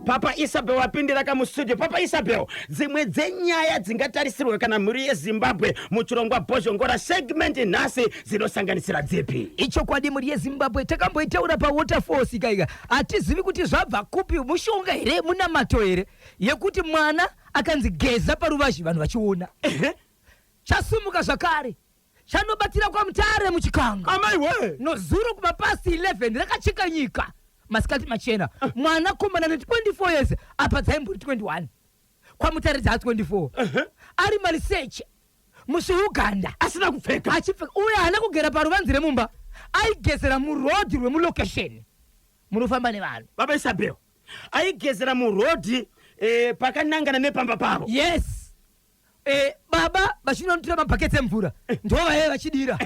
Papa Isabel vapindira kamustudio. Papa Isabel, dzimwe dzenyaya dzingatarisirwa kana mhuri yeZimbabwe muchirongwa Bhozhongora segment nhasi dzinosanganisira dzipi? Ichokwadi mhuri yeZimbabwe, takamboitaura paWaterfalls ikaika, hatizivi kuti zvabva kupi, mushonga here, munamato here, yekuti mwana akanzi geza paruvazhi vanhu vachiona. Chasumuka zvakare chanobatira kwaMutare muChikanga. Amai we! Nozuro kumapast 11 rakacheka nyika masikati machena. Mwana komana ne 24 years, apa dzaimbori 21, kwaMutare dzaa 24, ari maliseche muchiUganda. Asina kupfeka. Achipfeka. Uye haana kugera paruvanzi remumba, aigezera murodhi rwemulocation munofamba nevanhu. Baba Isabel, aigezera murodhi pakanangana nepamba pavo. Yes. Baba vachinonotora mabhaketi emvura ndo vaive vachidira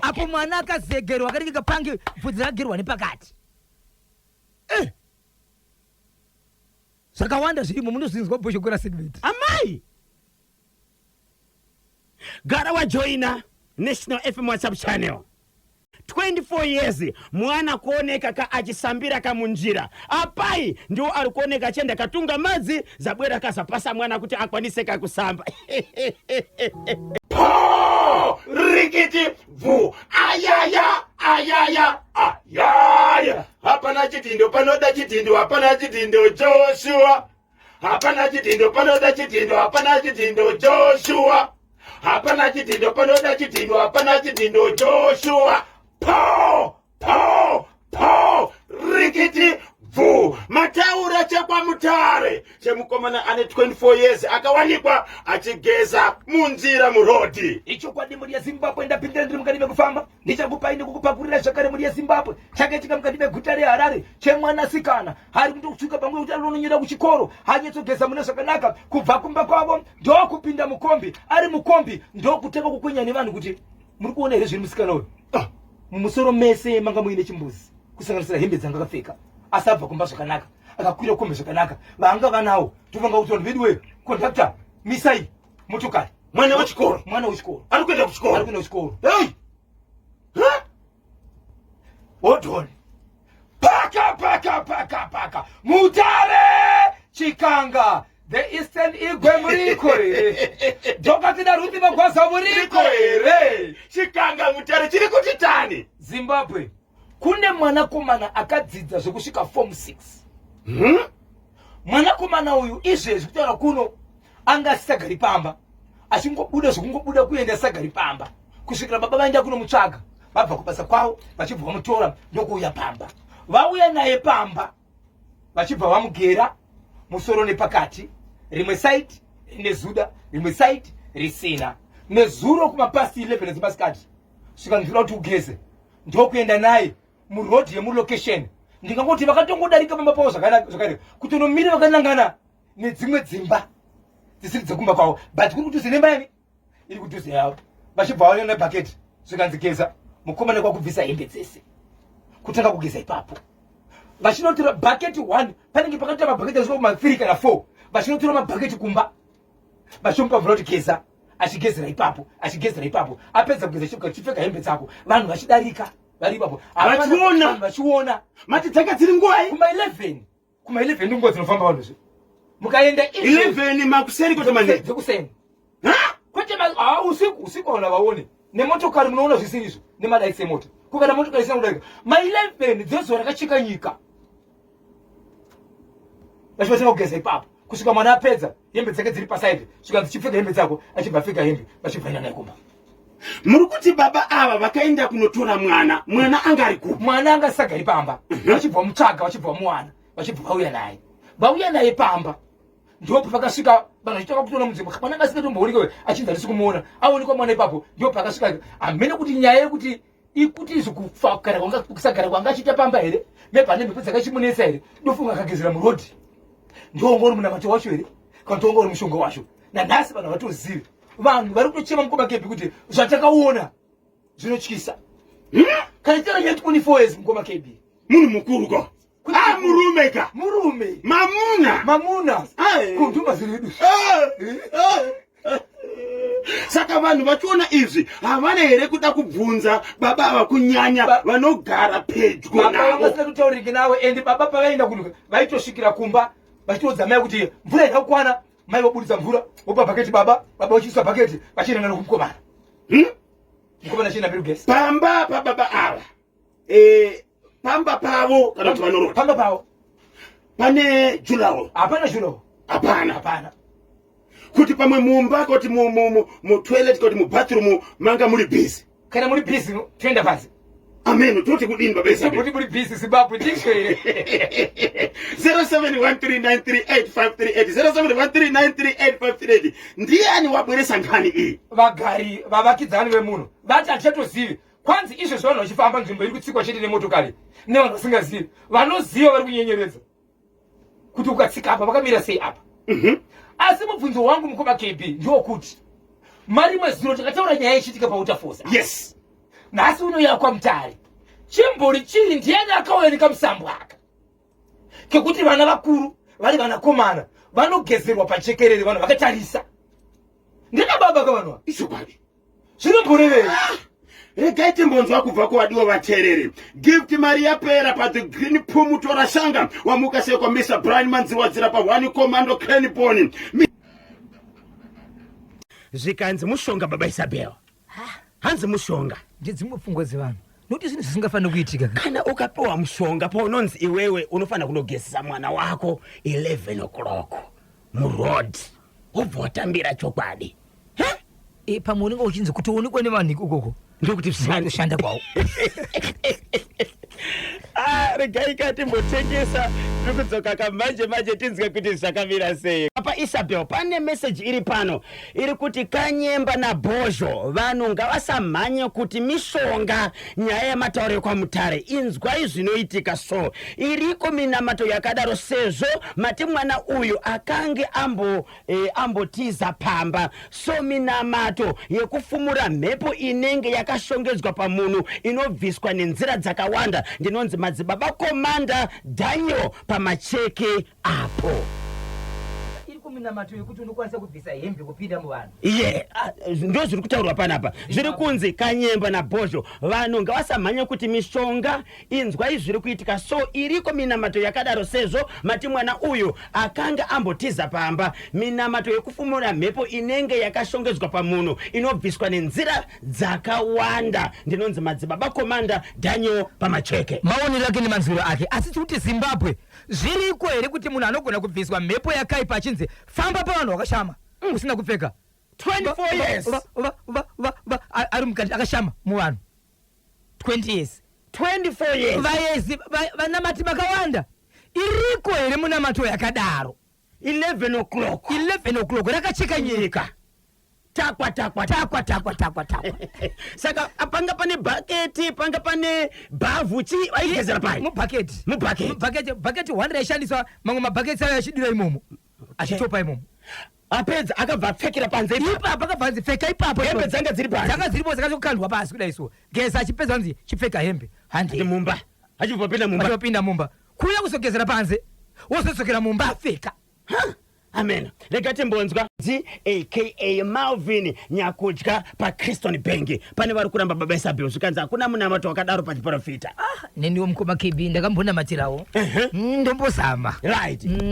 apo mwana akazegerwa akanenge kapange bvudzi rakagerwa nepakati. Zvakawanda zvirimo, munozvinzwa Bhozhongora segment. Amai, gara wajoina National FM WhatsApp channel. 24 years mwana kuoneka ka achisambira kamunjira, apai ndiwo ari kuoneka achienda katunga madzi zabwera kazapasa mwana kuti akwanise kakusamba. Po rikiti bvu, ayaya ayaya ayaya, hapana chitindo panoda chitindo, hapana chitindo Joshua, hapana chitindo panoda chitindo, hapana chitindo Joshua, hapana chitindo panoda chitindo, hapana chitindo Joshua. Po po po rikiti bvu. Mataura chekwaMutare chemukomana ane 24 years akawanikwa achigeza munzira murodhi. Ichokwadi mhuri yeZimbabwe, ndapindira ndiri mukati mekufamba, ndichakupai nekukupakurira zvakare mhuri yeZimbabwe chakaitika mukati meguta reHarare chemwanasikana ari kutosvika panguva yekuti anononyera kuchikoro, anyatsogeza mune zvakanaka kubva kumba kwavo ndokupinda mukombi, ari mukombi ndokutanga kukwenya nevanhu kuti muri kuona here zviri musikana uyu. Mumusoro mese manga muine chimbuzi kusanganisira hembe dzanga akapfeka, asi abva kumba zvakanaka, akakwira kombi zvakanaka, vanga vanawo tovanga kuti vanhu veduwe, kondakta misai motokari. Mwana wechikoro. Mwana wechikoro. Ari kuenda kuchikoro. Ari kuenda kuchikoro. Hey! Huh? Hold on. Paka paka paka paka. Mutare Chikanga. The Eastern Igwe muriko here? Dhokotera Ruth Magwaza muriko here? Chikanga Mutare chiri kuti tani? Zimbabwe kune mwanakomana akadzidza zvekusvika form 6. Mwanakomana uyu izvezvi kutaura kuno anga asisagari pamba, achingobuda zvekungobuda kuenda asisagari pamba kusvikira baba vaenda kunomutsvaga vabva kubasa kwavo, vachibva vamutora ndokuuya pamba. Vauya naye pamba vachibva vamugera musoro nepakati, rimwe side rine zuda, rimwe side risina. Nezuro kumapast 11 dzemasikati svika ndinoda kuti ugeze, ndokuenda naye muroad yemulocation. Ndingangoti vakatongodarika pamba pavo zvakanaka zvakare kutonomira vakanangana nedzimwe dzimba dzisiri dzekumba kwavo, but kuri kudhuze nemba yani iri kudhuze yavo. Vachibva vaona nebhaketi zvikanzi geza. Mukomana kwakubvisa hembe dzese kutanga kugeza ipapo, vachinotora bhaketi 1, panenge pakatora mabhaketi asvika kuma 3 kana 4, vachinotora mabhaketi kumba vachimupa mvura kuti geza, achigezera ipapo, achigezera ipapo. Apedza kugeza chipfeka hembe dzako, vanhu vachidarika vari ipapo. Vachiona. Vanhu vachiona. Mati dzanga dziri nguvai? Kuma 11, kuma 11 ndinguva dzinofamba vanhu zve. Mukaenda izvo 11 makuseni kwete manheru? Dzekuseni. Ha? Kwete usiku, usiku vanhu havaone. Nemotokari munoona zvisiri izvo, nemadaitsi emota. Kukana motokari isina kudarika. Ma 11 dzezuva rakacheka nyika. Vachivatanga kugeza ipapo kusvika mwana apedza, hembe dzake dziri pasaidi, svika dzichipfeka hembe dzako, achibva apfeka hembe, vachibva enda naye kumba. Muri kuti baba ava vakaenda kunotora mwana, mwana anga ari kupi? Mwana anga asisagari pamba, vachibva vamutsvaga, vachibva vamuwana, vachibva vauya naye. Vauya naye pamba ndipo pakasvika vanhu vachitanga kutoona mudzimba, mwana anga asingatomboonekwe, achinzi handisi kumuona, aonekwa mwana ipapo. Ndipo pakasvika hamene kuti nyaya yekuti ikuti izvi kugara kwanga kusagara kwanga achiita pamba here, maybe ane mhepo dzakachimunetsa here, ndofunga akagezera murodhi, ndonga uri munamato wacho here kana ndonga uri mushonga wacho. Nanhasi vanhu havatozivi, vanhu vari kutochema mukoma Kebi kuti zvatakaona zvinotyisa. Kana chitara nyaya 24 years mukoma Kebi, Munhu mukuru ko? Ah, murume ka. Murume. Mamuna. Mamuna. Ai. Kunduma zvedu. Saka vanhu vachiona izvi havana here kuda kubvunza baba ava, kunyanya vanogara pedyo Baba navo? Vangasina kutaurike nawe, and baba pavaenda kunuka vaitosvikira kumba. Vachitoudza mai kuti mvura yakakwana, mai voburitsa mvura, vopa bhaketi baba, baba vachiisa bhaketi, vachienda naro kumukomana. Mukomana achienda mberi kugeza. Pamba pababa ava pamba pavo kana kuti vanorota Pamba pavo. Pane julawo? Hapana julawo. Hapana? Hapana. Kuti pamwe mumba, kuti mutoilet, kuti mubathroom manga muri busy? Kana muri busy toenda pasi. Amen, toti kudini, baba Isabel? Kuti muri busy, Zimbabwe ndizvo here? 0713938538, 0713938538. Ndiani wabweresa nkhani iyi? Vagari, vavakidzani vemunhu vati hatichatozivi. Kwanzi izvezvi vanhu vachifamba, nzvimbo iri kutsikwa chete nemotokari nevanhu vasingazivi. Vanoziva vari kunyenyeredza kuti ukatsika apa vakamira sei apa. Asi mubvunzo wangu, mukoma KB, ndokuti marimwe zuro takataura nyaya ichiitika paWaterfalls. Nhasi unoya kwaMutare, chimbori chii? Ndiani akauya nekamusambo aka kekuti vana vakuru vari vanakomana vanogezerwa pachekerere vanhu vakatarisa? Ndina baba kavanhu. Ichokwadi. Zvinomborevei? Regai timbonzwa kubva kuvadiwa vateereri. Gift mari yapera pathe Green Pum Torashanga. Wamuka sei kwaMr Brian Manziwadzira pa1 Commando Cranborne? Zvikanzi mushonga, baba Isabel, hanzi mushonga. Ndedzimwe pfungwa dzevanhu, nokuti zvinhu zvisingafaniri kuitika. Kana ukapiwa mushonga paunonzi iwewe unofanira kunogezesa mwana wako 11 o'clock muroad, wobva watambira chokwadi. Pamwe unenge uchinzi kuti uonekwe nevanhu ikokoko. Ndokuti zvishande. Kushanda kwawo. Ah, regai ka timbotengesa, tiri kudzoka kamanje manje, tinzwe kuti zvakamira sei. Apa Isabel, pane meseji iri pano iri kuti Kanyemba naBhozho, vanhu ngavasamhanye kuti mishonga. Nyaya yamatauro ekwaMutare, inzwai zvinoitika. So iriko minamato yakadaro sezvo mati mwana uyu akange ambotiza pamba. So minamato yekufumura mhepo inenge yakashongedzwa pamunhu inobviswa nenzira dzakawanda. Ndinonzi Madzibaba Komanda Daniel pamacheke apo. Iri kuminamato yekuti unokwanisa kubvisa hembe kupinda muvanhu? Ye, ah, ndo zviri kutaurwa panapa. Zviri kunzi Kanyemba naBhozho, vanhu ngavasamhanye kuti mishonga. Inzwai zviri kuitika. So iriko minamato yakadaro sezvo mati mwana uyu akanga ambotiza pamba. Minamato yekufumura mhepo inenge yakashongedzwa pamunhu inobviswa nenzira dzakawanda. Ndinonzi Madzibaba Komanda Daniel pamacheke. Maonero ake nemanzwiro ake, asi tiri kuti Zimbabwe, zviriko here kuti munhu anogona kubviswa mhepo yakaipa achinzi famba pavanhu wakashama, usina kupfeka? 24 years. Ari mukati akashama muvanhu 20 years. 24 years. Vaezi vanamati vakawanda, iriko here munamato yakadaro? 11 o'clock. 11 o'clock rakacheka nyika. Nyika takwa takwa. Takwa takwa takwa takwa. Saka panga pane bhaketi, panga pane bhavhu, chi vaigezera pai? Mubhaketi. Mubhaketi. Mubhaketi, bhaketi one raishandiswa, mamwe mabhaketi ayo achidira imomo, achitopa imomo. Apedza akabva apfekera panze ipapo. Ipapo akabva anzi pfeka ipapo. Hembe dzanga dziri panze. Dzanga dziripo, dzakatokandwa pasi kudai. So geza, achipedza anzi chipfeka hembe, handi. Ndi mumba, achibva pinda mumba. Achipinda mumba, kuuya kuzogezera panze, wozodzokera mumba apfeka. Amen. Rega timbonzwa dzi aka Malvin Nyakudya paCriston Bank. Pane vari kuramba, baba Isabel, zvikanzi hakuna munamato wakadaro pachiprofita. Neniwo, mukoma KB, ndakambonamatirawo. Ndombozama.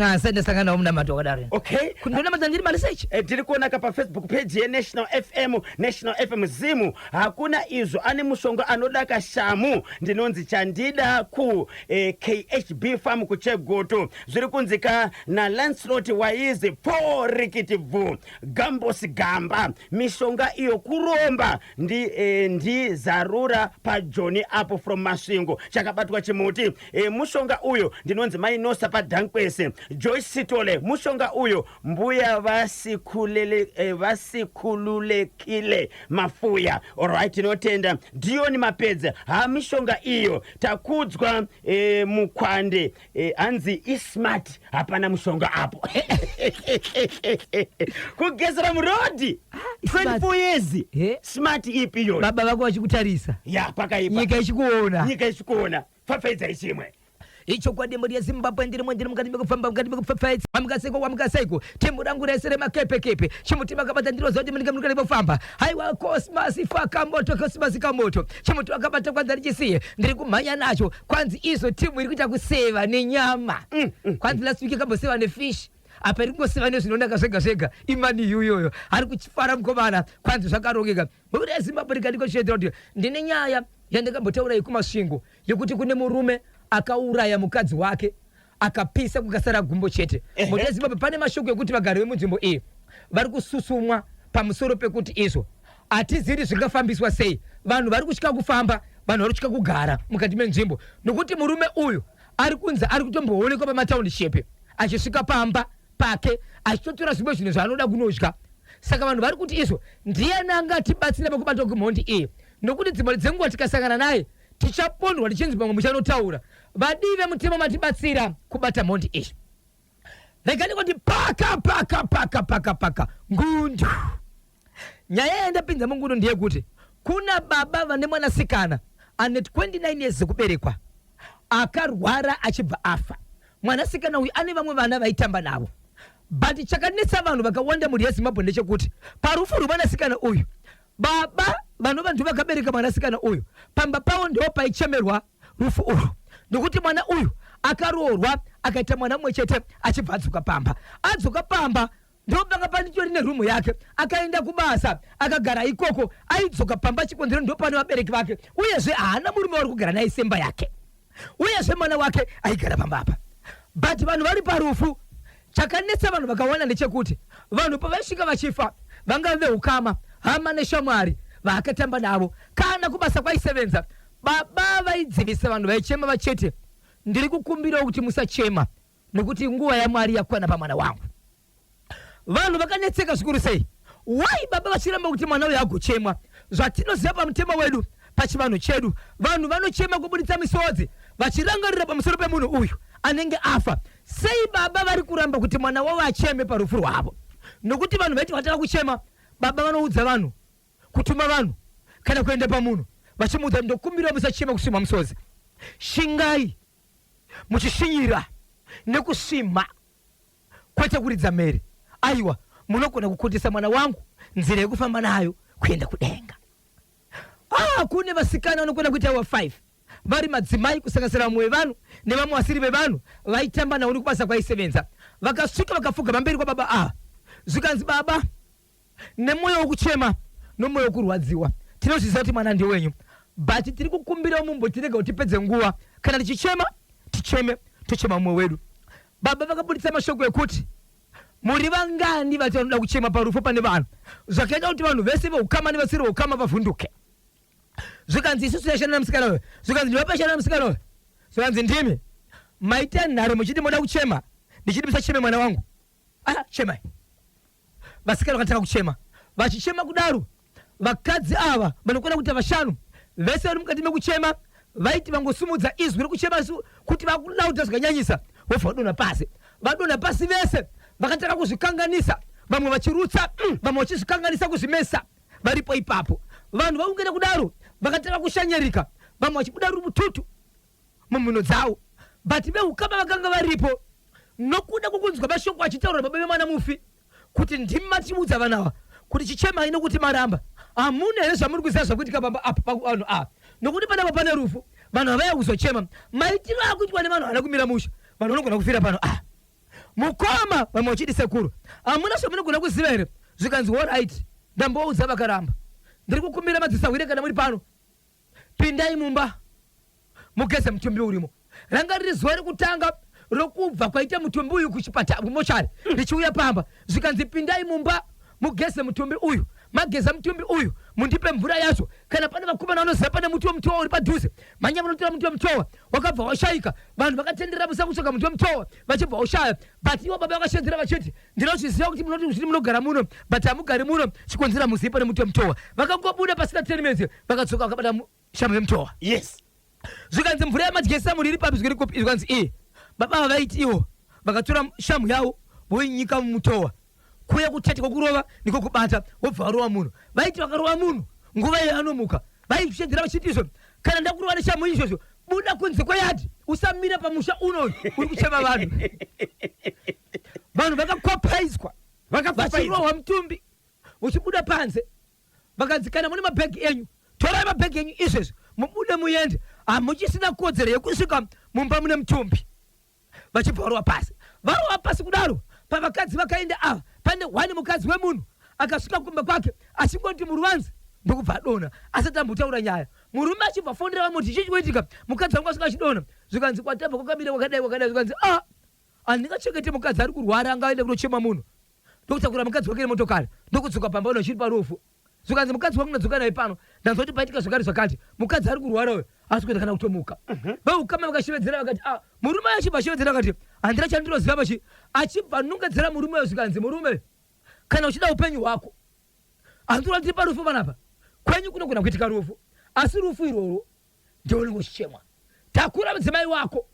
Asati ndasanganawo munamato wakadaro. Kundonamata ndiri maresearch. Tiri kuonaka paFacebook page yeNational FM, National FM Zimu, hakuna izvo, ane mushonga anoda kashamu. Ndinonzi Chandida ku KHB Farm kuChegutu. Zviri kunzi ka naLancelot Waizi porikiti bvu Gambos Gamba, mishonga iyo kuromba. Ndizarura paJoni apo from Masvingo, chakabatwa chimuti. Mushonga uyo. Ndinonzi Mainosa paDhankwese. Joyce Sitole, mushonga uyo. Mbuya vasikhululekile Mafuya, alright, tinotenda. Dioni Mapedza, ha, mishonga iyo. Takudzwa Mukwande, hanzi ismart, hapana mushonga apo. Kugezera murodhi 24 years. Smart ipi iyoyo? Baba vako vachikutarisa. Ya, pakaipa. Nyika ichikuona. Nyika ichikuona. Pfapfaidzai chimwe. Ichokwadi mhuri yeZimbabwe, ndirimo ndiri mukati mekufamba, mukati mekupfapfaidza. Wamukaseiko, wamukaseiko, timu rangu rese remakepekepe, chimuti makabata, ndinoziva kuti munenge muri kufamba. Haiwa, Cosmas Fakamoto, Cosmas Kamoto, chimuti wakabata, kwanzi richisiye, ndiri kumhanya nacho. Kwanzi izvo timu iri kuita kuseva nenyama. Kwanzi last week yakamboseva nefish, apa iri kungoseva nezvinonaka zvega zvega. Imani iyoyo ari kuchifara mukomana, kwanzi zvakarongeka. Mhuri yeZimbabwe, rikandikoshedzera kuti ndine nyaya yandakambotaura yekuMasvingo, yekuti kune murume akauraya mukadzi wake, akapisa kukasara gumbo chete. Mhuri yeZimbabwe, pane mashoko ekuti vagari vemunzvimbo iyi vari kususumwa pamusoro pekuti izvo hatizivi zvingafambiswa sei. Vanhu vari kutya kufamba, vanhu vari kutya kugara mukati menzvimbo, nokuti murume uyu ari kunzi ari kutomboonekwa pamataundishipi achisvika pamba pake achitotora zvimwe zvinhu zvaanoda kunodya. Saka vanhu vari kuti izvo ndiani angatibatsira pakubatwa kwemhondi iyi, nokuti dzimwe dzenguva tikasangana naye tichapondwa, tichinzi pamwe muchanotaura. Vadii vemutemo matibatsira kubata mhondi iyi? Rega ndingoti paka paka paka paka paka ngundu. Nyaya yandapinza mungundu ndeyekuti kuna baba vane mwanasikana ane 29 years dzekuberekwa, akarwara achibva afa. Mwanasikana uyu ane vamwe vana vaitamba navo, but chakanetsa vanhu vakawanda, mhuri yeZimbabwe, ndechekuti parufu rwemwanasikana uyu, baba vanova ndivo vakabereka mwanasikana uyu, pamba pavo ndo paichemerwa rufu urwu, nokuti mwana uyu akaroorwa akaita mwana mumwe chete, achibva adzoka pamba. Adzoka pamba, ndopanga panitori nerumu yake. Akaenda kubasa, akagara ikoko, aidzoka pamba chikonzero ndopane vabereki vake, uyezve haana murume wari kugara naye semba yake, uyezve mwana wake aigara pamba apa. But vanhu vari parufu, chakanetsa vanhu vakawanda ndechekuti vanhu pavaisvika vachifa, vangave veukama, hama neshamwari vaakatamba navo kana kubasa kwaisevenza, baba vaidzivisa vanhu vaichema vachete, "Ndiri kukumbirawo kuti musachema, nekuti nguva yaMwari yakwana pamwana wangu." Vanhu vakanetseka zvikuru sei, wai baba vachiramba kuti mwana uyu agochemwa? Zvatinoziva pamutemo wedu, pachivanhu chedu, vanhu vanochema kubuditsa misodzi vachirangarira pamusoro pemunhu uyu anenge afa. Sei baba vari kuramba kuti mwana wavo acheme parufu rwavo? Nokuti vanhu vaiti vatanga kuchema, baba vanoudza vanhu, kutuma vanhu kana kuenda pamunhu vachimuudza, "Ndokumbirawo musachema kusvima musodzi, shingai muchishinyira nekusvimha, kwete kuridza mhere. Aiwa, munogona kukundisa mwana wangu nzira yekufamba nayo kuenda kudenga." Ah, kune vasikana vanogona kuita wa 5 vari madzimai, kusanganisira vamwe vevanhu nevamwe vasiri vevanhu vaitamba navo nekubasa kwaisevenza. Vakasvika vakafuga pamberi kwababa ava, zvikanzi, "Baba, nemwoyo wokuchema nomwoyo wokurwadziwa, tinozviziva kuti mwana ndewenyu, but tiri kukumbirawo mumbotirega kuti tipedze nguva. Kana tichichema, ticheme, tochema mumwe wedu." Baba vakabuditsa mashoko ekuti, "Muri vangani vati vanoda kuchema parufu pane vanhu?" Zvakaita kuti vanhu vese veukama nevasiri veukama vavhunduke. Zvikanzi, "Isusu tashanda namusikana uyu." Zvikanzi, "Ndivapashanda namusikana uyu." Zvikanzi, "Ndimi maita nharo muchiti moda kuchema, ndichiti musacheme mwana wangu. Ah, chemai." Vasikana vakatanga kuchema. Vachichema kudaro, vakadzi ava vanokwana kuita vashanu vese vari mukati mekuchema. Vaiti vangosumudza izwi rekuchema kuti vakulauta zvakanyanyisa, vobva vadonha pasi. Vadonha pasi vese, vakatanga kuzvikanganisa, vamwe vachirutsa, vamwe vachizvikanganisa kuzvimesa varipo ipapo. Vanhu vaungana kudaro, vakatanga kushanyarika, vamwe vachibuda rumututu mumhuno dzavo. But veukama vakanga varipo, nokuda kwokunzwa mashoko achitaurwa baba vemwana mufi kuti, "Ndimi matiudza vana ava kuti chichemai, nokuti maramba. Hamuna here zvamuri kuziva zvakuitika pamba apa pavanhu ava? Nokuti panapa pane rufu, vanhu havaya kuzochema. Maitiro akuitwa nevanhu haana kumira musha. Vanhu vanogona kufira pano. Ah, mukoma," vamwe vachiti, "Sekuru, hamuna zvamunogona kuziva here?" Zvikanzi, "Alright, ndamboudza vakaramba. Ndiri kukumbira madzisahwire, kana muri pano, pindai mumba mugeze mutumbi urimo." Ranga riri zuva rekutanga rokubva kwaita mutumbi uyu kuchipatara, kumochari, richiuya pamba. Zvikanzi, "Pindai mumba mugeze mutumbi uyu. Mageza mutumbi uyu, mundipe mvura yacho. Kana pane vakomana vanoziva pane muti wemutowa uri padhuze, mhanya munotora muti wemutowa." Wakabva washayika. Vanhu vakatenderera musa kutsvaga muti wemutowa, vachibva washaya. But ivo baba vakashedzera vachiti, "Ndinozviziva kuti munoti zviri munogara muno, but hamugari muno. Chikonzera muzivi pane muti wemutowa." Vakangobuda, pasina 10 minutes vakadzoka vakabata shamu yemutowa. Zvikanzi, "Mvura yamadyesa muri iri papi? Zviri kupi?" Zvikanzi, "Iyi." Baba ava vaiti ivo vakatora shamu yavo voinyika mumutowa, kuya kutete kwokurova ndiko kubata, wobva varova munhu. Vaiti vakarova munhu, nguva iyo anomuka. Vaishedzera vachiti izvo, "Kana ndakurova neshamu izvozvo." Buda kunze kweyadhi, usamira pamusha uno uri kuchema vanhu. Vanhu vakakwapaidzwa, vachirohwa mutumbi uchibuda panze. Vakanzi kana mune mabhegi enyu, torai mabhegi enyu izvezvi mubude muende, hamuchisina kodzero yekusvika mumba mune mutumbi. Vachibva varova pasi, varova pasi kudaro. Pavakadzi vakaenda ava, pane one mukadzi wemunhu akasvika kumba kwake achingoti muruvanze ndokubva adonha asati ambotaura nyaya. Murume achibva afonera vamwe kuti chii chikuitika, mukadzi wangu asvika achidonha. Zvikanzi kwatabva kwakamira kwakadai kwakadai. Zvikanzi a handingachengete mukadzi ari kurwara angaende kunochema munhu. Ndokutakura mukadzi wake nemotokari ndokudzoka pamba uno achiri parufu. Zvikanzi mukadzi wangu ndadzoka naye pano, ndanzwa kuti paitika zvakati zvakati, mukadzi ari kurwara uyo asi kuenda kana kutomuka. Veukama vakashevedzera vakati a murume uyo achibva ashevedzera akati handina chandinoziva pachi, achibva anongedzera murume uyo. Zvikanzi murume, kana uchida upenyu hwako, handinoda tiri parufu panapa, kwenyu kunogona kuitika rufu, asi rufu irworwo ndeunenge uchichemwa. Takura mudzimai wako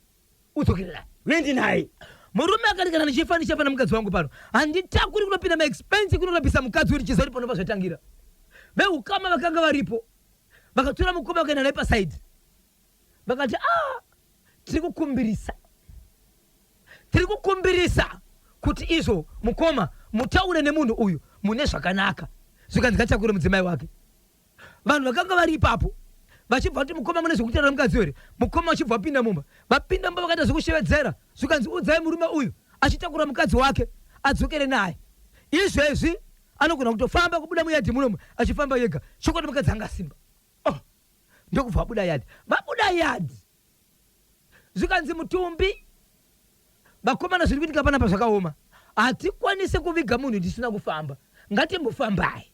udzokere naye. Uende naye. Murume akati kana ndichifa ndichafa nemukadzi wangu pano, handitakuri kunopinda maexpense kunorapisa mukadzi uyu ndichiziva kuti panopa zvatangira. Veukama vakanga varipo vakatora mukoma vakaenda naye pasaidi, vakati a tiri kukumbirisa, tiri kukumbirisa kuti izvo mukoma mutaure nemunhu uyu mune zvakanaka. Zvikanzi ngatakure mudzimai wake. Vanhu vakanga vari ipapo vachibva kuti mukoma mune zvekutaura nemukadzi here? Mukoma vachibva vapinda mumba, vapinda mumba vakaita zvekushevedzera, zvikanzi udzai murume uyu achitakura mukadzi wake adzokere naye izvezvi, anogona kutofamba kubuda muyadhi munomu achifamba yega. Chokwadi mukadzi anga asimba. Oh, ndokubva vabuda yadhi, vabuda yadhi zvikanzi mutumbi, vakomana zviri kuitika panapa zvakaoma, hatikwanise kuviga munhu tisina kufamba, ngatimbofambai.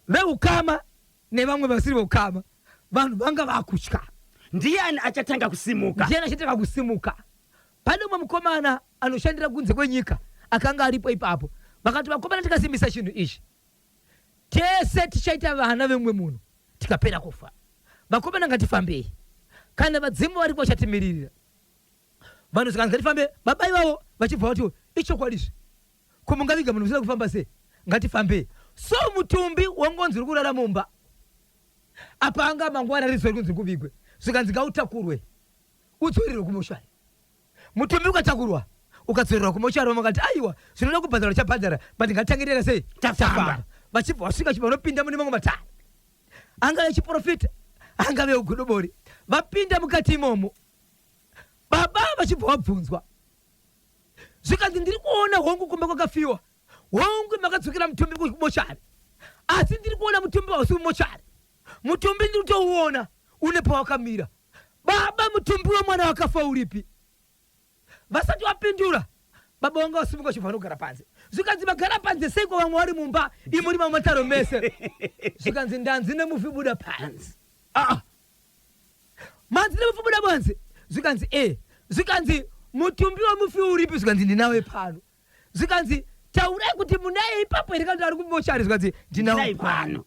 Veukama nevamwe vasiri veukama, vanhu vanga vakutya. Ndiani achatanga kusimuka? Ndiani achatanga kusimuka? Pane umwe mukomana anoshandira kunze kwenyika akanga aripo ipapo. Vakati vakomana, tikasimbisa chinhu ichi tese tichaita vana vemumwe munhu tikapera kufa. Vakomana ngatifambei, kana vadzimu varipo vachatimiririra. Vanhu zvikanzi ngatifambe, baba ivavo vachibva vati ichokwadi izvi, ko mungaviga munhu musina kufamba sei? Ngatifambei. So mutumbi wangonzi uri kurara mumba apa, anga mangwana rizuva rikunzi kuvigwe, zvikanzi ngautakurwe udzorerwe kumoshari. Mutumbi ukatakurwa ukadzorerwa kumochari, vamwe vakati aiwa zvinoda kubhadhara chabhadhara, but ngatitangirira sei tafamba. Vachibva vasvika chibva vanopinda mune mamwe matare, angave chiprofita angave ugodobori, vapinda mukati imomo, baba vachibva vabvunzwa, zvikanzi ndiri kuona hongu kumba kwakafiwa, hongu makadzokera mutumbi kumochari, asi ndiri kuona mutumbi hausi mumochari, mutumbi ndiri kutouona une pawakamira. Baba, mutumbi wemwana wakafa uripi? Vasati vapindura, baba vanga vasimuka vachibva vanogara panze. Zvikanzi vagara panze seiko vamwe vari mumba, imuri mamataro mese? Zvikanzi ndanzi nemufi buda panze. Ah, manzi nemufi buda panze. Zvikanzi e zvikanzi mutumbi wemufi uripi? Zvikanzi ndinawe pano. Zvikanzi taurai kuti munaye ipapo here kana kuti ari kumochari? Zvikanzi ndinawe pano.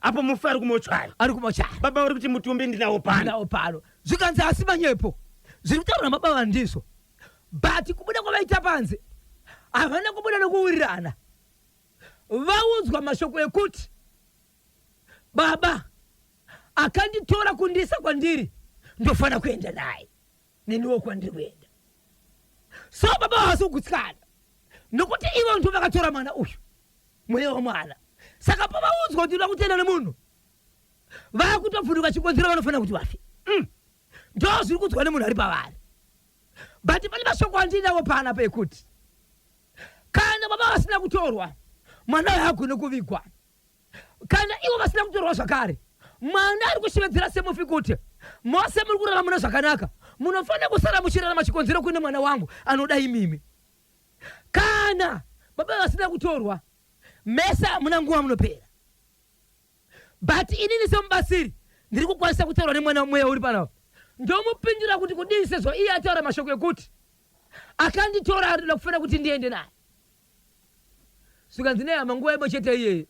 Apo mufi ari kumochari, ari kumochari. Baba uri kuti mutumbi ndinawo pano, ndinawo pano. Zvikanzi asi manyepo, zviri kutaurwa namababa ndizvo, but kubuda kwavaita panze havana kubuda nokuwirirana. Vaudzwa mashoko ekuti baba akanditora kundiisa kwandiri, ndofanira kuenda naye neniwo kwandiri kuenda. So baba havasi kugutsikana nokuti ivo ndo vakatora mwana uyu, mweya wemwana. Saka pavaudzwa kuti uda kutenda nemunhu, vakutobvunduka chikonzero vanofanira kuti vafe. Ndo zviri kudzwa nemunhu ari pavari. But pane mashoko andinawo panapa ekuti kana baba vasina kutorwa, mwana uyo haagone kuvigwa. Kana ivo vasina kutorwa zvakare, mwana ari kushevedzera semufi kuti mose muri kurarama mune zvakanaka, munofanira kusara muchirarama chikonzero kune mwana wangu anoda imimi. Kana baba vasina kutorwa, mese hamuna nguva munopera. But inini semubatsiri ndiri kukwanisa kutaura nemwana mweya uri panapa, ndomupindura kuti kudii sezvo iye ataura mashoko ekuti akanditora arikuda kufanira kuti ndiende naye. Zvikanzi nehama nguva imwe chete iyeye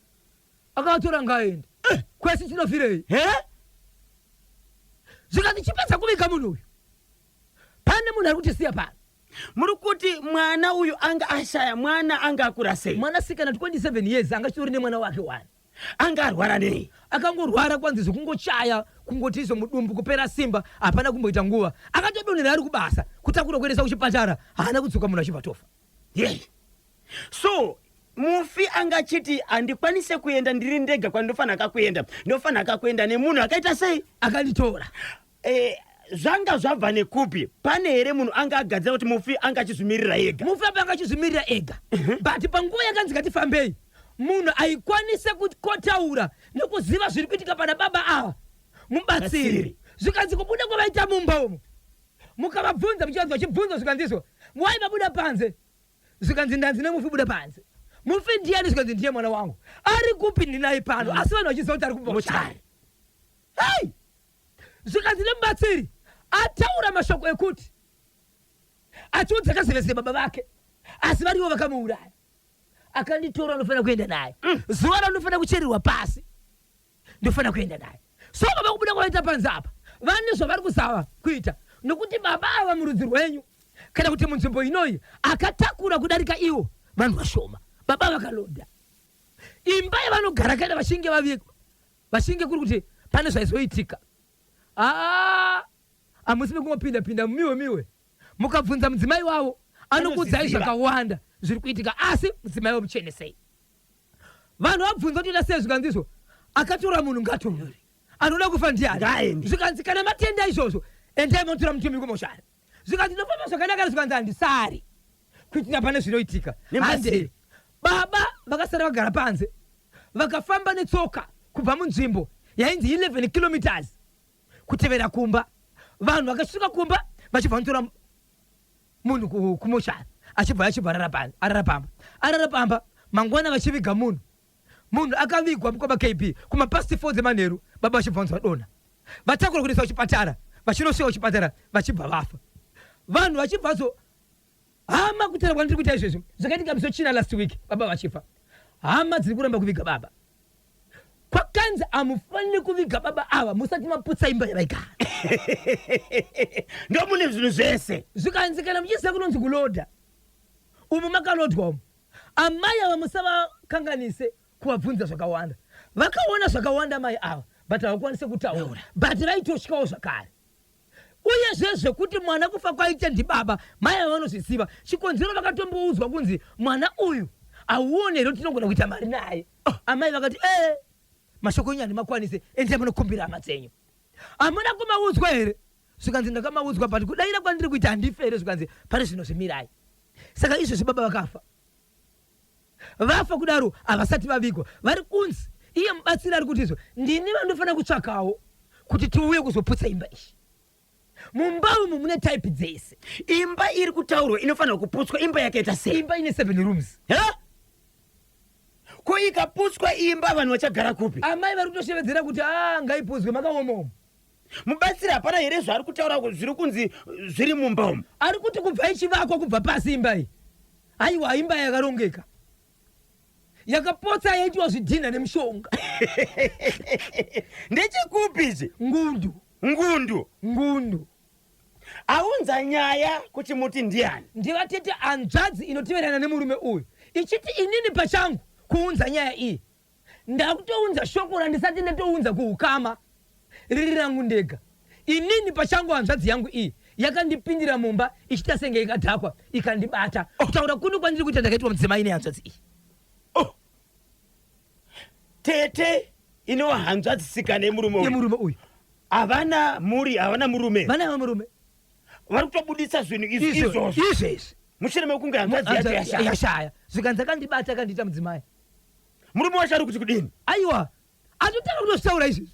akatora ngaaende kwese tinofirei? Zvikanzi chipedza kuviga munhu uyu, pane munhu ari kutisiya pano. Muri kuti mwana uyu anga ashaya mwana anga akura sei? Mwanasikana 27 years anga chitori nemwana wake one. Anga arwara nei? Akangorwara kwanzi zvekungochaya kungoti izvo mudumbu kupera simba hapana kumboita nguva akatodonhera ari kubasa kutakura kuendesa kuchipatara haana kudzoka munhu achibva tofa. Yeah. So mufi anga achiti handikwanise kuenda ndiri ndega kwandinofanira kakuenda ndinofanira kakuenda nemunhu akaita sei akanditora e, zvanga zvabva nekupi pane here munhu anga agadzira kuti mufi anga achizvimirira ega mufi apa anga achizvimirira ega but panguva yakanzi ngatifambei munhu aikwanise kukotaura nekuziva zviri kuitika pana baba ava mubatsiri zvikanzi kubuda kwavaita mumba umu mukavabvunza muchivanzi vachibvunza zvikanzizwa wai vabuda panze zvikanzi ndanzi nemufi buda panze mufi ndiyani zvikanzi ndiye mwana wangu ari kupi ndinaye pano asi vanhu vachiziva kuti ari kupi mochari hei zvikanzi nemubatsiri ataura mashoko ekuti achiudza kazevezeve baba vake asi varivo vakamuuraya akanditora anofanira kuenda naye mm. zuva ranofanira kuchererwa pasi ndofanira kuenda naye so baba kubuda kwavaita panze apa vane zvavari kuzava kuita nokuti baba ava murudzi rwenyu kana kuti munzvimbo inoyi akatakura kudarika iwo vanhu vashoma baba vakaloda imba yavanogara kana vachinge vavigwa vachinge kuri kuti pane zvaizoitika aa hamusi mekungopinda pinda mumiwe miwe mukabvunza mudzimai wavo anokuudzai zvakawanda zviri kuitika asi mudzimai wemuchenesei vanhu vabvunza kuti ita sei zvikanzi izvo akatora munhu ngatorwe anoda kufa ndiani zvikanzi kana matenda izvozvo endai motora mutumbi kumoshari zvikanzi ndofamba zvakanaka zvikanzi handisari kuitira pane zvinoitika handei baba vakasara vagara panze vakafamba netsoka kubva munzvimbo yainzi 11 kilometers kutevera kumba vanhu vakasvika kumba vachibva vanotora munhu kumochari achibva achibva arara pamba arara pamba mangwana vachiviga munhu munhu akavigwa mukoma kb kumapast 4 dzemanheru baba vachibva vanzi vadonha vatakura kuendeswa kuchipatara vachinosvika kuchipatara vachibva vafa vanhu vachibva zo hama kutaura kwandiri kuita izvezvi zvakaitika musi wechina last week baba vachifa hama dziri kuramba kuviga baba kwakanzi hamufaniri kuviga baba ava musati maputsa imba yavaigara ndomune zvinhu zvese zvikanzi kana muchiziva kunonzi kuloda umu makalodwa umu amai ava musavakanganise kuvabvunza zvakawanda vakaona zvakawanda mai ava but havakwanise kutaura but vaitotyawo zvakare Uyezve zvekuti mwana kufa kwaita ndibaba mai ava vanozviziva. Chikonzero vakatomboudzwa kunzi mwana uyu hauone here kuti tinogona kuita mari naye. Oh, amai vakati ee eh, mashoko enyu handimakwanise endai munokumbira hama dzenyu. Hamuna kumaudzwa here? Zvikanzi ndakamaudzwa but kudaira kwandiri kuita handife here zvikanzi pari zvino zvimirai. Saka izvezvi baba vakafa. Vafa kudaro havasati vavigwa vari kunzi iye mubatsiri ari kuti izvo ndini vandofanira kutsvakawo kuti tiuye kuzoputsa imba iyi. Mumba umu mune type dzese. Imba iri kutaurwa inofanira kuputswa imba yakaita sei? Imba ine 7 rooms. Ha? Ko ikaputswa imba vanhu vachagara kupi? Amai vari kutoshevedzera kuti ah ngaiputswe makaoma umu. Mubatsiri hapana here zvaari kutaura zviri kunzi zviri mumba umu? Ari kuti kubva ichivakwa kubva pasi imba iyi. Aiwa imba yakarongeka. Yakapotsa yaitwa zvidhinha nemishonga. Ndechekupi ichi? Ngundu. Ngundu. Ngundu. Aunza nyaya kuti muti ndiani? Ndivatete hanzvadzi inoteverana nemurume uyu ichiti inini pachangu kuunza nyaya iyi. Ndakutounza shoko randisati ndatounza kuukama riri rangu ndega. Inini pachangu hanzvadzi yangu iyi yakandipindira mumba ichiita senge ikadhakwa ikandibata. Oh. Kutaura kuno kwandiri kuita ndakaitwa mudzimai nehanzvadzi iyi. Oh. Tete inova hanzvadzi sikana yemurume uyu. Yemurume uyu. Havana mhuri, havana murume. Vana murume. Vari kutobuditsa zvinhu izvi izvozvo. Izvezvi. Mushure mekunge hanzvadzi yacho yashaya. Yashaya. Zvikanzi akandibata akandiita mudzimai. Murume wacho ari kuti kudini? Aiwa, atotanga kutozvitaura izvezvi.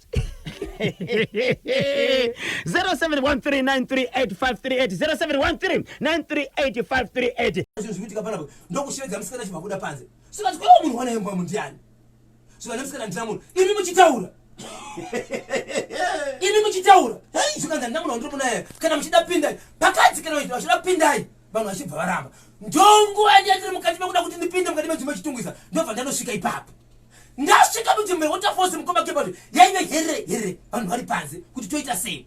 0713938538 0713938538 Zvinhu zvikuitika panapa ndokushevedza musikana achibva abuda panze. Zvikanzi kwaiwa munhu wana yembwa mundiani? Zvikanzi musikana ndina munhu. Imi muchitaura. Imi muchitaura. Hei zvikanzi handina munhu wandiri munaye. Kana muchida pindai. Pakadzi kana vachida pindai. Vanhu vachibva varamba. Ndonguva yandiya ndiri mukati mekuda kuti ndipinde mukati menzvimbo yechitungwiza ndobva ndanosvika ipapo. Ndasvika munzvimbo yewaterfalls mukoma Kebati yaive here here vanhu vari panze kuti toita sei.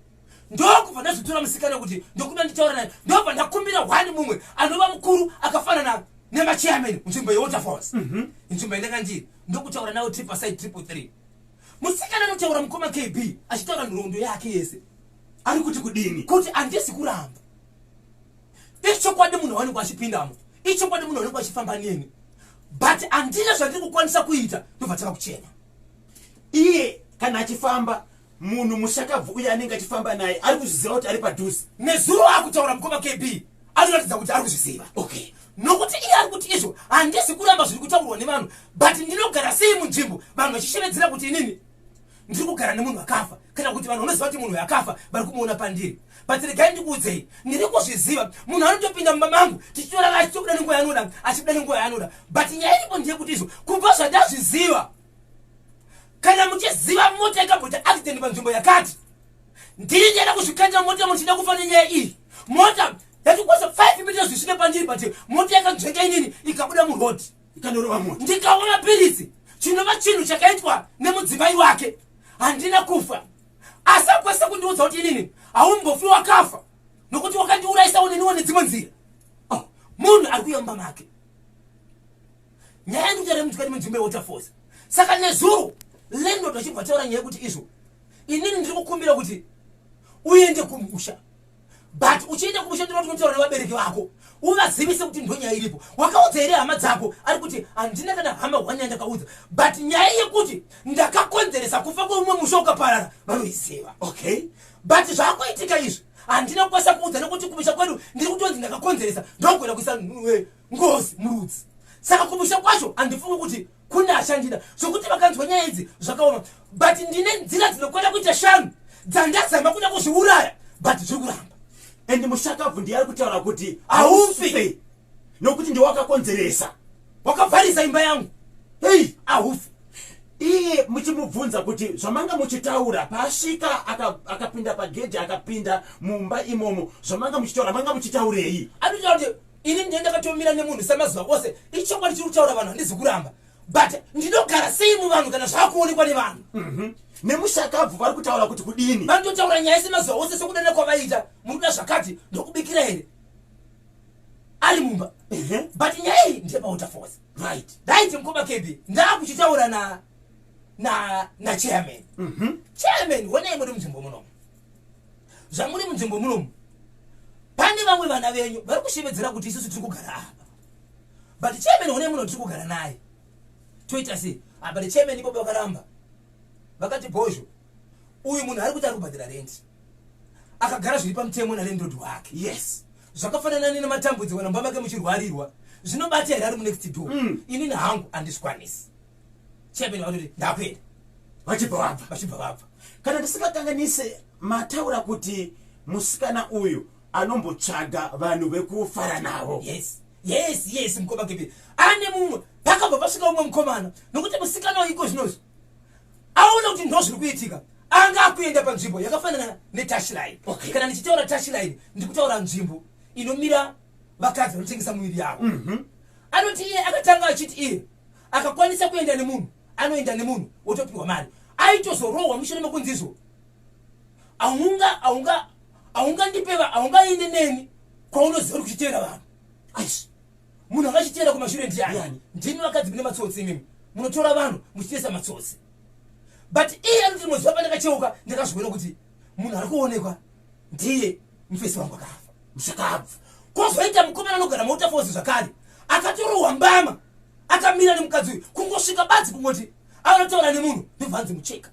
Ndokubva ndazotora musikana kuti ndokuda nditaura naye ndobva ndakumbira one mumwe anova mukuru akafanana nemachairman munzvimbo yewaterfalls. Nzvimbo yandanga ndiri. Ndokutaura nawo tiri paside 333. Musikana anotaura, mukoma KB, achitaura nhoroondo yake yese. Ari kuti kudini? Kuti handisi kuramba, ichokwadi munhu awanikwa achipindamo, ichokwadi munhu awanikwa achifamba neni, but handina zvandiri kukwanisa kuita. Ndobva tava kuchema. Iye kana achifamba munhu, mushakabvu uye anenge achifamba naye, ari kuzviziva kuti ari padhuze? Nezuro akutaura, mukoma KB, anoratidza kuti ari kuzviziva. Nokuti iye ari kuti izvo handisi kuramba zviri kutaurwa nevanhu, but ndinogara sei munzvimbo vanhu vachishevedzera kuti inini ndiri kugara nemunhu akafa, kana kuti vanhu vanoziva kuti munhu akafa vari kumuona pandiri? But regai ndikuudzei, ndiri kuzviziva. Munhu anotopinda mumba mangu, tichitorara, achitobuda nenguva yaanoda, achibuda nenguva yaanoda. But nyaya iripo ndeyekuti izvo kubva zvandazviziva, kana muchiziva mota yakamboita accident panzvimbo yakati, ndiri ndienda kuzvikandira mota muchida kufa nenyaya iyi. Mota yatikwanisa 5 meters zvisvike pandiri, but mota yakanzvenga inini ikabuda muroad. Ikanorova mota. Ndikawa mapiritsi, chinova chinhu chakaitwa nemudzimai wake. Handina kufa, asi akwanisa kundiudza kuti inini haumbofi wakafa nokuti wakandiurayisawo neniwo nedzimwe nzira. Oh, munhu ari kuuya mumba make. Nyaya ndikutaura mukati menzvimbo yeWaterfalls. Saka nezuro landlord vachibva taura nyaya yekuti izvo inini ndiri kukumbira kuti uende kumusha, but uchienda kumusha ndinoda kuti unotaura nevabereki vako, uvazivise kuti ndonyaya iripo. Wakaudza here hama dzako? Ari kuti handina kana hama hwanya ndakaudza, but nyaya yekuti ndakakonzeresa kufa kweumwe musha ukaparara vanoiziva. But zvakuitika izvi handina kukwanisa kuudza nekuti kumusha kwedu ndiri kutonzi ndakakonzeresa, ndogona kuisa ngozi murudzi. Saka kumusha kwacho handifungi kuti kune achandida zvokuti vakanzwa nyaya idzi zvakaoma. But ndine nzira dzinokwana kuita shanu dzandazama kuda kuzviuraya, but zviri kuramba. And mushakabvu ndiye ari kutaura kuti haufi. Nokuti ndiwe wakakonzeresa. Wakavharisa imba yangu. Hei. Haufi. Iye muchimubvunza kuti zvamanga muchitaura paasvika akapinda pagedhi, akapinda mumba imomo, zvamanga muchitaura, manga muchitaurei? Anotaura kuti ini ndiye ndakatomira nemunhu samazuva ose. Ichokwadi chiri kutaura vanhu, handizi kuramba, but ndinogara sei muvanhu kana zvaakuonekwa nevanhu? Nemushakabvu vari kutaura kuti kudini? Vanototaura nyaya semazuva ose, sekudana kwavaita, muri kuda zvakati, ndokubikira here, ari mumba. But nyaya iyi ndepaWaterfalls. Right, mukoma KB, ndaakuchitaura na na nachairman. Chairman, honai, muri munzvimbo munomu, zvamuri munzvimbo munomu pane vamwe vana venyu vari kushevedzera kuti isusu tiri kugara apa, but chairman, honai, muno tiri kugara naye, toita sei? Ah, but chairman ipopo vakaramba, vakati bhozho, uyu munhu ari kuti ari kubhadhara rent, akagara zviri pamutemo nalandlord wake. Zvakafanana nematambudziko, kana mumba make muchirwarirwa, zvinobata here ari munext door? Inini hangu handizvikwanisi. Chairman vakatoti ndakuenda. Vachibva vabva. Vachibva vabva. Kana ndisingakanganise, mataura kuti musikana uyu anombotsvaga vanhu vekufara navo. Yes, mukoma KB, ane mumwe. Pakabva pasvika umwe mukomana, nokuti musikana uyu iko zvinozvi aona kuti ndo zviri kuitika, anga akuenda panzvimbo yakafanana netouchline. Kana ndichitaura touchline, ndikutaura nzvimbo inomira vakadzi vanotengesa muviri yavo. Anoti iye akatanga achiti iye akakwanisa kuenda nemunhu, anoenda nemunhu wotopiwa mari. Aitozorohwa mushure mekunzi izvo haunga haunga haungandipeva, haungaende neni kwaunoziva uri kuchitevera vanhu. Aish. Munhu akachitevera kumashure ndiani? Ndiani? Ndimi vakadzi mune matsotsi imimi, munotora vanhu muchitesa matsotsi. But iye anoti muzuva pandakacheuka ndakazviona kuti munhu ari kuonekwa ndiye mufesi wangu akafa. Mushakabvu. Kwozoita mukomana anogara muWaterfalls zvakare, akatorohwa mbama akamira nemukadzi uyu. Kungosvika badzi kungoti anotaura nemunhu, ndobva anzi mucheka.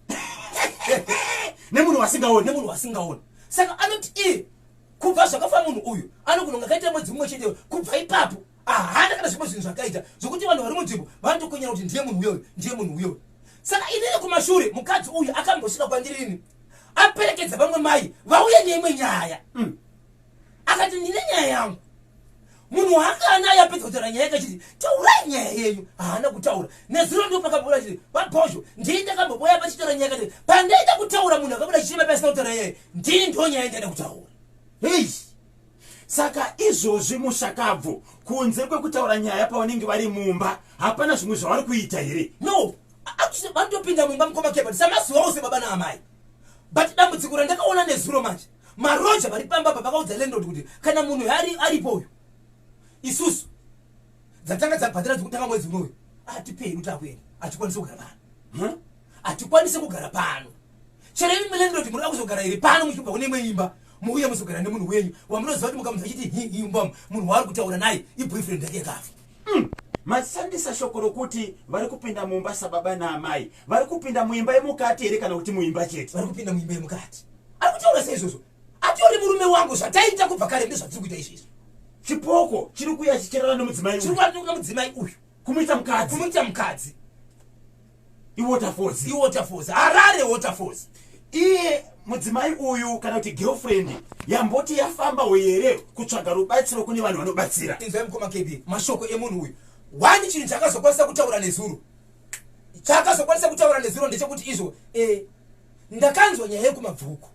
Nemunhu wasingaoni. Nemunhu wasingaoni. Saka anoti iye kubva zvakafa munhu uyu, anogona kunge akaita mwedzi mumwe chete. Kubva ipapo ahana kana zvimwe zvinhu zvakaita zvokuti vanhu vari munzvimbo vanotokonyera kuti ndiye munhu uyoyo, ndiye munhu uyoyo. Saka inini kumashure, mukadzi uyu akambosvika kwandiri aperekedza vamwe mai vauye neimwe nyaya. Akati ndine nyaya yangu. Munhu waanga anaye apedza kutaura nyaya yake, achiti taurai nyaya yenyu, haana kutaura. Nezuro ndo pakabuda achiti vabhozho, ndini ndakamboboya pachitaura nyaya. Kati pandaida kutaura, munhu akabuda chichema pasina kutaura nyaya, ndini ndo nyaya ndaida kutaura. Hei, saka izvozvi mushakabvu, kunze kwekutaura nyaya pavanenge vari mumba, hapana zvimwe zvavari kuita here? No, actually vanotopinda mumba, mukoma Kebert, samazuva ose baba naamai. But dambudziko randakaona nezuro manje, maroja vari pamba pa vakaudza landlord kuti kana munhu aripo uyu, isusu dzatanga dzabhadhara dzekutanga mwedzi unoyu, atipei kuti akuenda. Hatikwanisi kugara pano, hatikwanisi kugara pano. Chero imi landlord munoda kuzogara here pano muchibva kune imwe imba, muuye muzogara nemunhu wenyu wamunoziva kuti mukamunzwa achiti hi imba, munhu waari kutaura naye iboyfriend yake yakafa? Mashandisa shoko rokuti vari kupinda mumba sababa naamai. Vari kupinda muimba yemukati here kana kuti muimba chete? Vari kupinda muimba yemukati. Ari kutaura seizvozvo atori murume wangu. Zvataita kubva kare ndezvatiri kuita izvezvi. Chipoko chiri kuuya chichirara nemudzimai chiri uyu? Kuva mudzimai uyu. Kumuita mukadzi? Kumuita mukadzi. IWaterfalls? IWaterfalls, Harare Waterfalls. Iye mudzimai uyu kana kuti girlfriend yamboti yafambawo here kutsvaga rubatsiro kune vanhu vanobatsira? Inzwai mukoma KB, mashoko emunhu uyu. One chinhu chakazokwanisa kutaura nezuro, chakazokwanisa kutaura nezuro ndechekuti izvo ndakanzwa nyaya yekuMabvuku,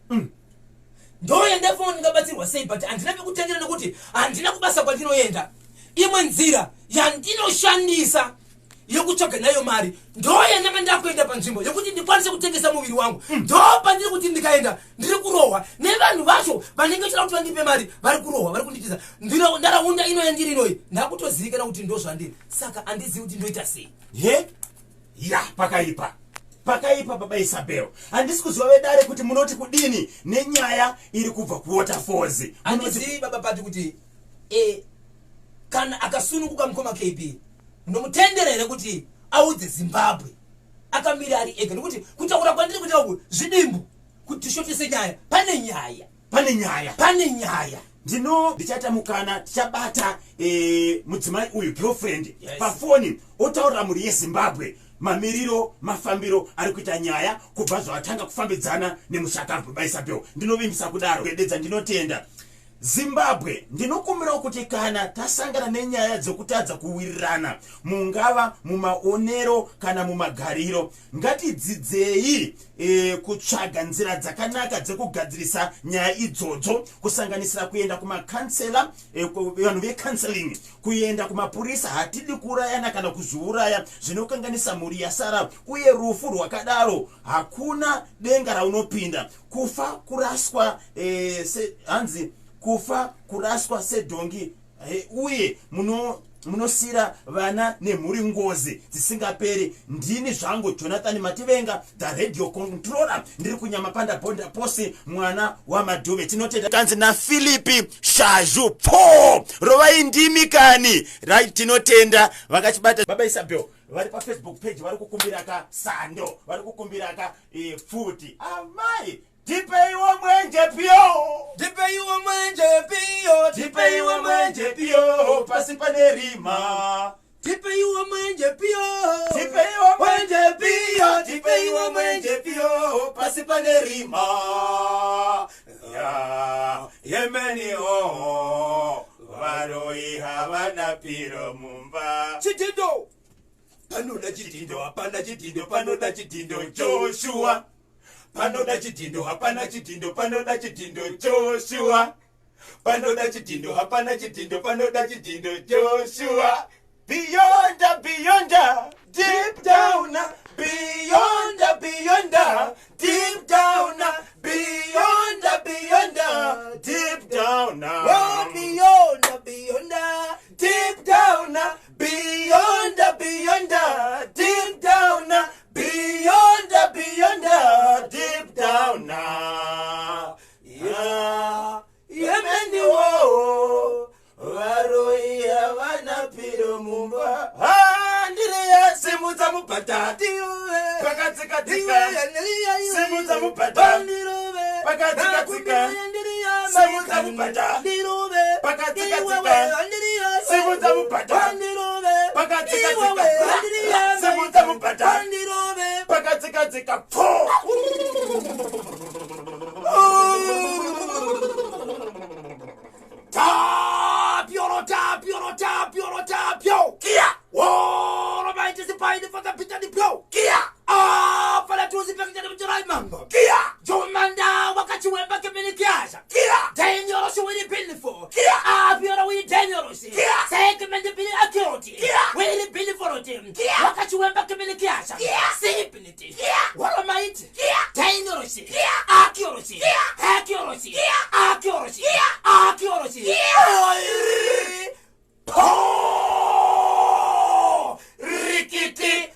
ndoendapo ndingabatsirwa sei, but handina pekutengera nekuti handina kubasa kwandinoenda. Imwe nzira yandinoshandisa yekutsvaga nayo mari ndoyandanga ndakuenda panzvimbo yekuti ndikwanise kutengesa muviri wangu. Ndo pandiri kuti ndikaenda ndiri kurohwa nevanhu vacho vanenge vachida kuti vandipe mari. Vari kurohwa, vari kunditiza. Ndaraunda ino yandiri inoyi ndakutozivikana kuti ndo zvandiri, saka handizivi kuti ndoita sei. Ye ya, pakaipa, pakaipa baba Isabel. Handisi kuziva vedare kuti munoti kudini nenyaya iri kubva kuWaterfalls. Handizivi baba Pati kuti kana akasununguka mukoma KB, munomutendera here kuti audze Zimbabwe akamira ari ega? Nekuti kutaura kwandiri kuita uku zvidimbu kuti tishotese nyaya. Pane nyaya. Pane nyaya. Pane nyaya. Ndichaita mukana, tichabata mudzimai uyu, girlfriend, pafoni, otaurira mhuri yeZimbabwe mamiriro, mafambiro ari kuita nyaya kubva zvavatanga kufambidzana nemushakabvu. Baba Isabel, ndinovimbisa kudaro. Dedza, ndinotenda. Zimbabwe, ndinokumbirawo kuti kana tasangana nenyaya dzekutadza kuwirirana, mungava mumaonero kana mumagariro, ngatidzidzei kutsvaga nzira dzakanaka dzekugadzirisa nyaya idzodzo, kusanganisira kuenda kumakansela, vanhu vecounseling, kuenda kumapurisa. Hatidi kuurayana kana kuzviuraya, zvinokanganisa mhuri yasara, uye rufu rwakadaro hakuna denga raunopinda. Kufa kuraswa, hanzi kufa kuraswa sedhongi, uye munosiyira vana nemhuri ngozi dzisingaperi. Ndini zvangu Jonathan Mativenga, the radio controller. Ndiri kuNyamapanda border post, mwana waMadhuve. Tinotenda. Kanzi naPhilipi Shazhu pfo, rovai ndimi kani. Right, tinotenda vakachibata. Baba Isabel, vari paFacebook page vari kukumbira ka sando, vari kukumbira ka pfuti. Amai, tipeiwo mwenje piyo. Tipeiwo mwenje piyo. Tipeiwo mwenje piyo, pasi pane rima. Tipeiwo mwenje piyo. Tipeiwo mwenje piyo, tipeiwo mwenje piyo, pasi pane rima. Ya yemeni o varoi havana piro mumba. Chidhindo, panoda chidhindo, hapana chidhindo, panoda chidhindo. Joshua, panoda chidhindo, hapana chidhindo, panoda chidhindo. Joshua, panoda chidhindo, hapana chidhindo, panoda chidhindo. Joshua, beyond, beyond, deep down, beyond, beyond, deep down, beyond, beyond, deep down. Oh, beyond, beyond, deep down, beyond, beyond, deep down, beyond, beyond, deep down. Yeah. Yemeni wo varoi havana piro mumba. Andiriya, simudza mubhadha pakatsika-tsika, simudza mubhadha pakatsika-tsika, simudza mubhadha pakatsika-tsika, simudza mubhadha pakatsika-tsika, simudza mubhadha pakatsika-tsika, pfo. Tapio, tapio, tapio, tapio. Kia. Woro maiti sipaini fata pita ni pyo. Kia. Ah, fala tuzi pekita ni mchirai mambo. Kia. Jomanda wakachiwemba kemini kiasha. Kia. Dangerous wili pinfo. Kia. Ah, piora wili dangerous. Kia. Seke mende pili akioti. Kia. Wili pili foroti. Kia. Wakachiwemba kemini kiasha. Kia. Sipiniti. Kia. Woro maiti. Kia. Dangerous. Kia. Akiorosi. Kia. Akiorosi. Kia. Akiorosi. Kia. Akiorosi. Kia. Oi. Po! Rikiti!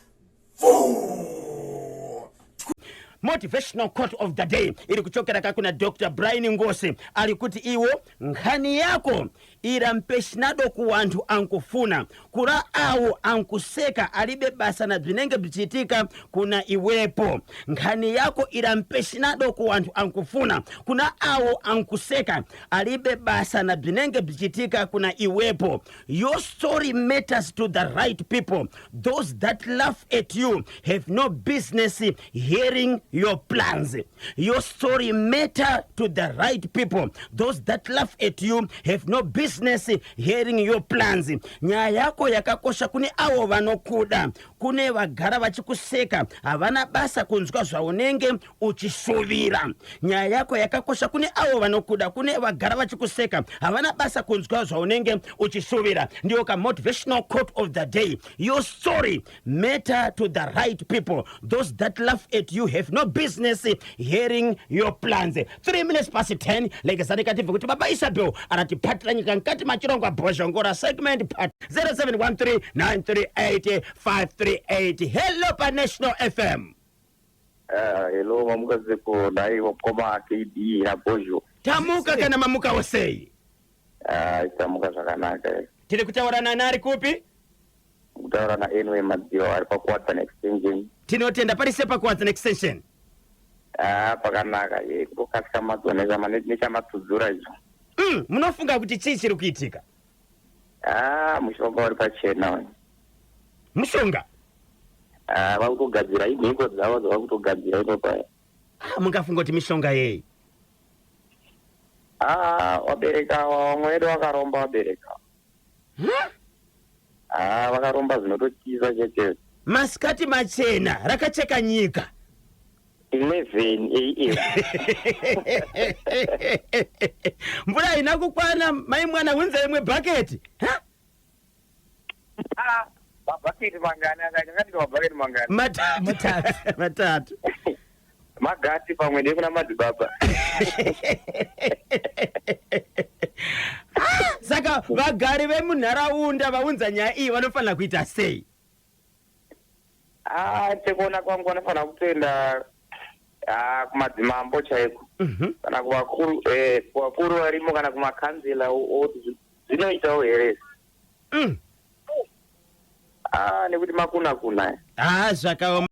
Motivational quote of the day iri kuchokera ka kuna Dr Brian Ngosi, ari kuti iwo nkhani yako irampeshinado ku wanthu ankufuna kula awo ankuseka alibe basa na bzinenge bzichitika kuna iwepo. Nkhani yako irampeshinado ku wanthu ankufuna kuna awo ankuseka alibe basa na bzinenge bzichitika kuna iwepo. Your story matters to the right people. Those that laugh at you have no business hearing your plans. Your story matter to the right people. Those that laugh at you have no business hearing your plans. Nyaya yako yakakosha kune avo vanokuda. Kune vagara vachikuseka havana basa kunzwa zvaunenge uchishuvira. Nyaya yako yakakosha kune avo vanokuda. Kune vagara vachikuseka havana basa kunzwa zvaunenge uchishuvira. Ndiyo ka motivational quote of the day. Your story matter to the right people. Those that laugh at you have no business hearing your plans. 3 minutes past 10. Lekezani katibve kuti baba Isabel aratipatira nyika mkati machirongwa Bhozhongora segment part 0713 938 538. Hello pa National FM. Hello, mamuka zeko nai wakoma KD naBhozho. Tamuka kana mamuka wosei? Tamuka zvakanaka. Tiri kutaura nani, ari kupi? Kutaura naAnway Madziwa ari paKuwadzana Extension. Tinotenda. Pari sepaKuwadzana Extension? Pakanaka ye, kutokatyamadza nechamatsudzura icho. Munofunga kuti chii chiri kuitika? Mushonga uri pachena uyu. Mushonga? Vakutogadzira imhiko dzavo dzavakutogadzira ipapa. Mungafunga kuti mishonga yei? Wabereka vamwe vedu vakaromba, wabereka. Huh? Vakaromba zvinototyisa chete. Masikati machena rakacheka nyika. 11 a.m. Mvura haina kukwana, mai mwana hunza imwe bhaketi. Ha? Mabhaketi mangani? Akandika mabhaketi mangani? Matatu. Matatu. Matatu. Magati pamwe ndekuna madzibaba. Saka vagari vemunharaunda vaunza nyaya iyi vanofanira kuita sei? Sekuona kwangu vanofanira kutoenda kumadzimambo chaiko kana kuvakuru, kuvakuru varimo kana kumakanzela oti zvinoitawo here. Nekuti makuna kuna. Ah, zvakaoma.